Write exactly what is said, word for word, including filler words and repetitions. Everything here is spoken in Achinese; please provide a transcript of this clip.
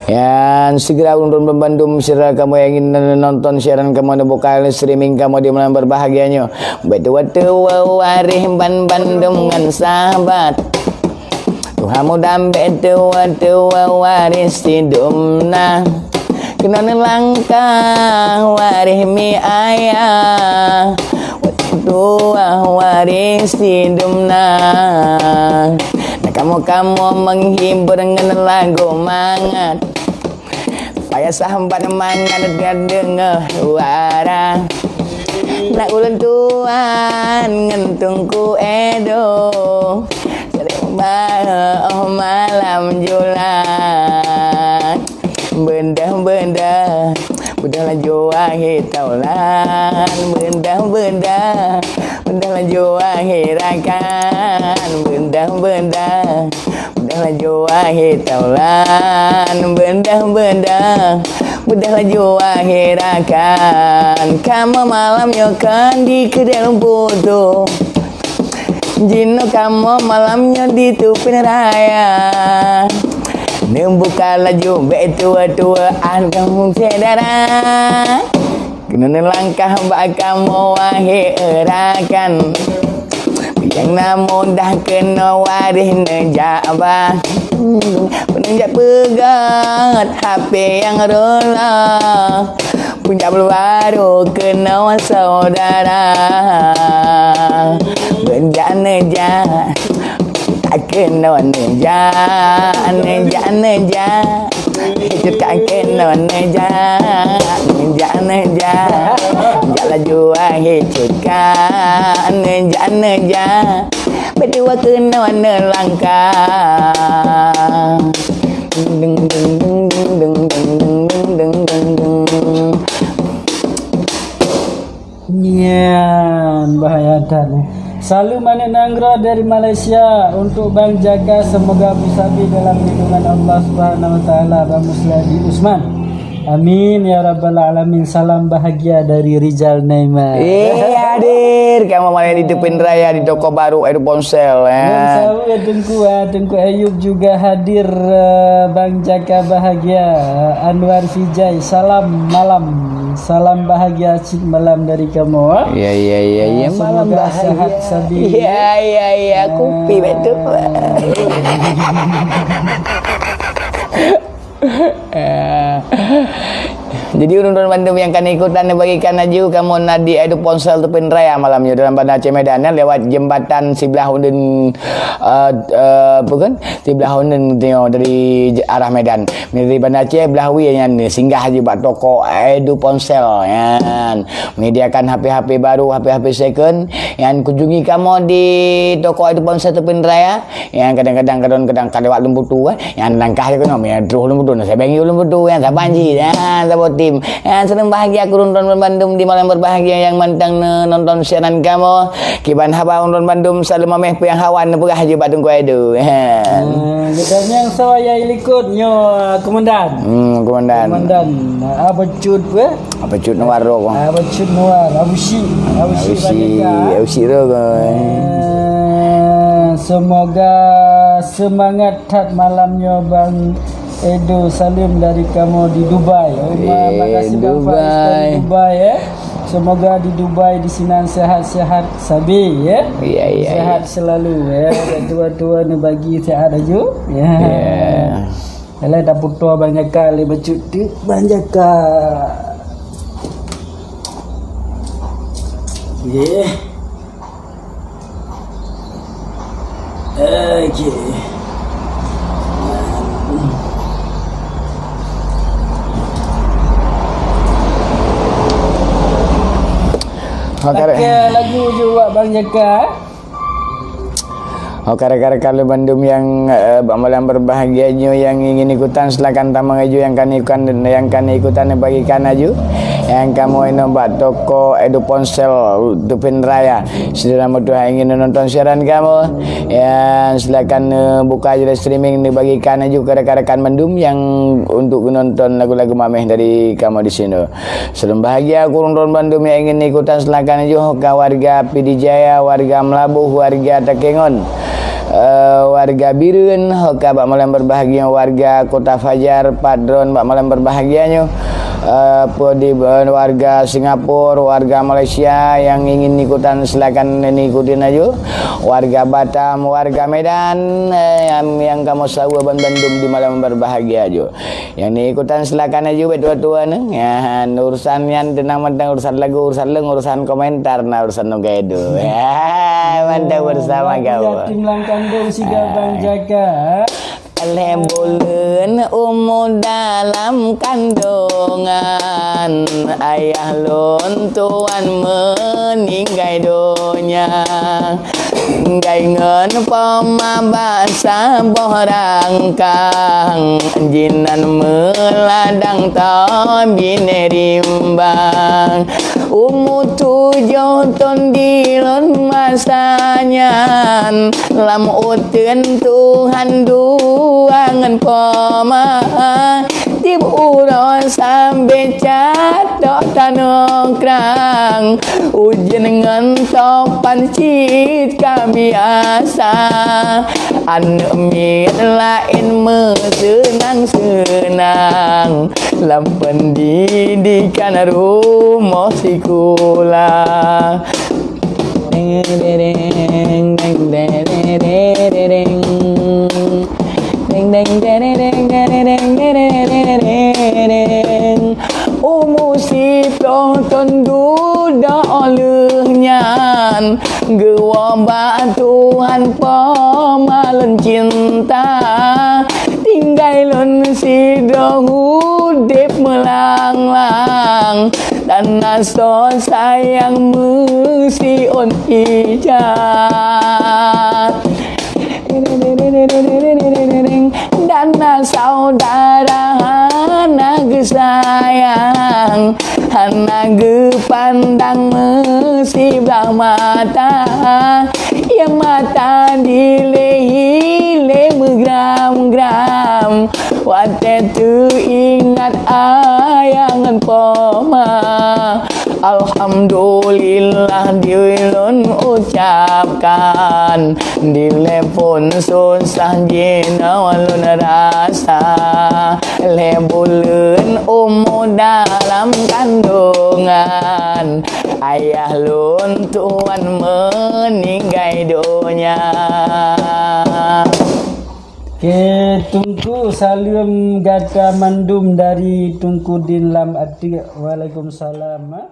Nyan, segera ulôn bandum syedara kamoe nyang ingin nonton siaran kamoe neubuka streaming kamoe di malam berbahagia nyoe. Beutôi-beutôi waréh ban bandum ngon sahabat. Tuha muda beutôi-beutôi waréh sidum na. Keunoe neulangkah waréh mi ayah. Tuha waréh sidum na. Na kamoe-kamoe menghibur ngon lagu mangat. Supaya sahabat mangat deungoe suara. Na ulôn tuan ngon Teungku Edo. Sering bah oh malam julan. Beudah-beudah, beudah laju wahé taulan. Beudah-beudah, beudah laju wahé rakan. Beudah-beudah, beudah laju wahé taulan. Beudah-beudah, beudah laju wahé rakan. Kamoe malam nyoe kon di keudéh budoe. Jinoe kamoe malam nyoe di Tupin Raya. Neubuka laju bék tuwoe-tuwoe an kamoe syedara. Keunoe neulangkah bak kamoe wahé rakan. Nyang na mudah keunoe waréh neujak bah. Neujak peugöt hapé nyang rula. Puncak Bulubaru keunoe syedara. Beujak neujak. Tak keunoe neujak, neujak, neujak. Itu tak keunoe neujak, neujak, neujak. Jak laju wahé cuka, neujak, neujak. Beudua keunoe neulangkah. Deng, deng, deng. Nyan, bahaya that, eh. Salam aneuk nanggroe dari Malaysia untuk Bang Jaka, semoga Abu Sabi dalam lindungan Allah Subhanahu Wa Taala, Bang Musliadi Usman. Amin ya rabbal alamin. Salam bahagia dari Rizal Naima. Eh, hadir kamoe malam di Tupin Raya di toko baru Edu Ponsel, ya. Yang tahu ya Tengku, ah, Tengku Ayub juga hadir, eh, Bang Jaka bahagia, eh, Anwar Vijay, salam malam. Salam bahagia cit malam dari kamoe. Ya, ya, ya, ya, ah, malam semoga bahagia. Sehat sabi. Ya, ya, ya, kopi betul. Ah. Jadi, ulôn bandum nyang ka neuikutan neubagikan laju, kamoe na di Edu Ponsel Tupin Raya malam nyoe dalam Banda Aceh Medan, ya, lewat jembatan siblah uneun, eh, eh, apa kan? Siblah uneun nyoe dari j-, arah Medan. Dari Banda Aceh, blah wie nyan, singgah laju bak toko Edu Ponsel, nyan. Menyediakan H P-H P baru, H P-H P second. Nyan kunjungi kamoe di toko Edu Ponsel Tupin Raya. Nyang kadang-kadang, kadang-kadang ka lewat lôn butu, eh. Nyang langkah je keunoe, nyang troh lôn butu, nah, sabeng lôn butu, nyang saban jih, nyang saboh tim. Nyang senang bahagia keu ulôn bandum di malam berbahagia nyang mantong nonton siaran kamoe. Kiban haba ulôn bandum saleuem ameh peue nyang hawa neupeugah jih bak Teungku Edo. Ha. Ah, dan nyang soe nyang likot nyoe, Komandan. Hmm, Komandan. Komandan, ah, Abu Cut, eh? Abu Cut Nuar roh. Ah, Abu Cut Nuar, Abu Syik, Abu Syik Abu Syik, Bandar. Abu Syik roh, kan? Eh, semoga semangat that malam nyoe Bang Edo. Salam dari kamoe di Dubai. Oh, ma-, eh, makasih Bang Faiz dari Dubai. Dubai, eh. Semoga di Dubai di sinan sehat-sehat sabe, ya. Ya, ya, sehat ya. Selalu, ya. Tua-tua neubagi sehat laju. Ya. Ya. Alah, dah putus Bang Jaka lé bacut tu, Bang Jaka. Ye. Okey. Okey. Pakai lagu je buat Bang Jaka. Oke, rekan-rekan lôn bandum nyang, eh, bak malam berbahagia nyoe nyang ingin ikutan, silakan tamong laju nyang ka ikutan, nyang ka ikutan bagikan laju. Nyang kamoe inoe bak toko Edu Ponsel Tupin Raya. Syedara meutuah ingin nonton siaran kamoe. Ya, silakan, eh, buka je streaming dibagikan laju ke rekan-rekan bandum nyang untuk nonton lagu-lagu mameh dari kamoe di sinoe. Salam bahagia keu ulôn bandum nyang ingin ikutan, silakan laju ka warga Pidie Jaya, warga Meulaboh, warga Takengon. Eh, warga Bireuen, ho ka bak malam berbahagia, warga Kota Fajar, Padron bak malam berbahagia nyoe. Eh, peue di, eh, warga Singapura, warga Malaysia yang ingin ikutan, silakan ikutin aja. Warga Batam, warga Medan, eh, yang, yang kamoe saweue ban bandum di malam berbahagia aja. Yang ni ikutan silakan aja buat tua-tua ni. Ya, urusan yang tenang mantang urusan lagu, urusan leng, urusan komentar, nah urusan nugaido. Ya, mantap bersama kau. Yatim lam kandung siga bang jaga. Lhèe buleuen umu dalam kandungan, ayah lôn tuan meuninggai donya. Gai ngon poma bak saboh rangkang, jinan meuladang to binéh rimbang. Umu tujoh thon di lôn masa nyan, lam uteuen Tuhan dua ngon poma. Tiep uroe sambe catok tanoh krang, ujeuen ngon topan cit ka biasa. Aneuk miet laén meuseunang-seunang lam pendidikan rumoh sikula. Deng, deng, deng, deng, deng, deng, deng, deng. Deng, deng, deng, deng, deng, deng, deng, deng, deng, deng, deng. Umu siploh thon dudoe lheueh nyan, geuwoe bak Tuhan poma lôn cinta. Tinggai lôn sidroe udeb meulang-lang, dan asoe sayang meusiôn ija. Dan na saudara hana geusayang, hana geupandang meusiblah mata. Nyang mata dilée-ilée meugram-gram, watée teuingat ayah ngon poma. Alhamdulillah di lôn ucapkan, dilée phon susah jinoe lôn rasa. Lhèe buleuen umu dalam kandungan, ayah lôn tuan meuninggai donya. Oke, Teungku, saleuem gata mandum dari Teungku Din lam Ateuek. Waalaikumsalam, ha.